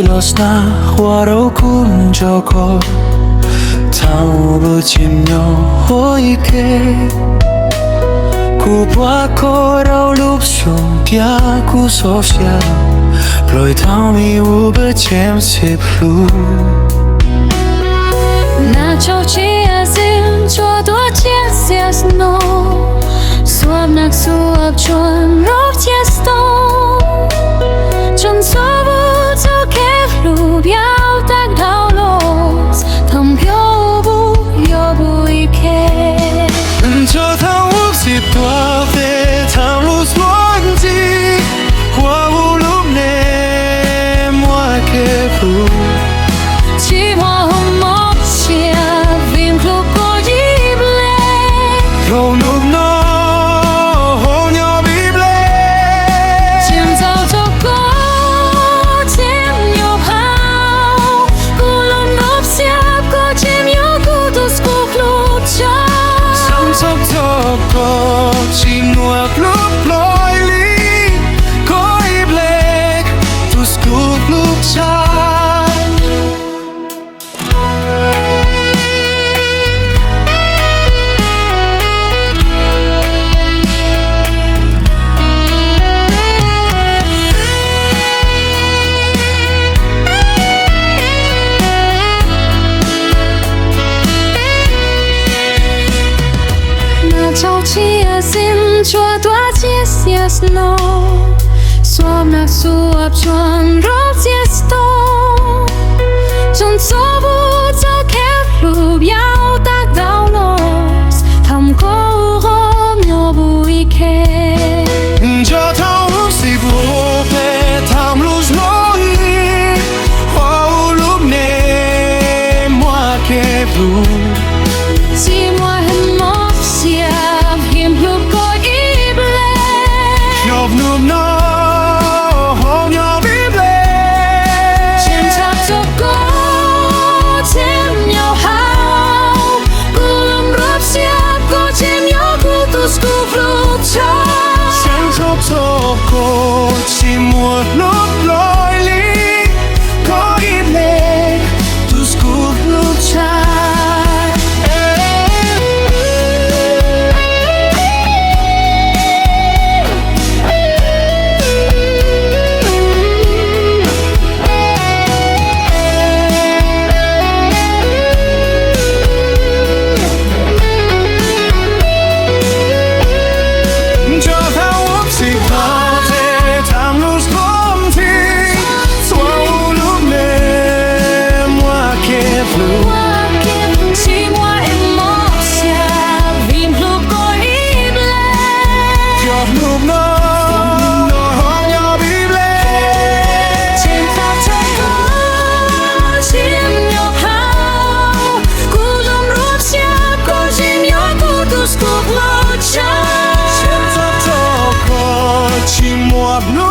Los nag ua rau kuv ntso koj thaum lub caij nyoog ua ib ke. Kuv pom koj rau lub xyoo thiab kuv xav xav plaub thaj me uas peb tseem sib hlub. Nag tsaus tsiaj zim tsuas tuaj tsiaj xiab snow, xuab nag xuab tsuag nrov tsiaj snow. Tsoom xuab vwm txoj kev hlub viav tag dhau los, thaum nplua npug yuav npug ib ke. Nco thaum uas sib tuag peb tham lus luag ntxhi, ua u lub neej muaj kev hlub. Tsis muaj hnub mob siab vim hlub koj ib leeg. Hlob hnub no ho nyob ib leeg. Tsis ntxaus rau koj tseem nyob hauv kuv lub nruab siab, koj tseem yog kuv tus kuv hlub tshaj. Tsis ntxaus rau koj tsis muaj hlub plob li, koj ib leeg tus kuv hlub tshaj. Nag tsaus tsiaj zim tsuas tuaj tsiaj xiab snow, xuab nag xuab tsuag nrov tsiaj snow. Tsoom xuab vwm txoj kev hlub viav tag dhau los, thaum koj ho nyob npug ib ke. Nco thaum uas sib tuag peb tham lus luag ntxhi, ua u lub neej muaj kev hlub. Tsis muaj hnub mob siab vim hlub koj ib leeg. Hlob hnub no ho nyob ib leeg. Tsis ntxaus rau koj tseem nyob hauv kuv lub nruab siab, koj tseem yog kuv tus kuv hlub tshaj. Tsis ntxaus rau koj tsis muaj hlub plob li, koj ib leeg tus kuv hlub tshaj. Nco thaum uas sib tuag peb tham lus luag ntxhi, ua u lub neej muaj kev hlub. Tsis muaj hnub mob siab vim hlub koj ib leeg. Hlob hnub no ho nyob ib leeg. Tsis ntxaus rau koj tseem nyob hauv kuv lub nruab siab, koj tseem yog kuv tus kuv hlub tshaj. Tsis ntxaus rau koj tsis muaj hlub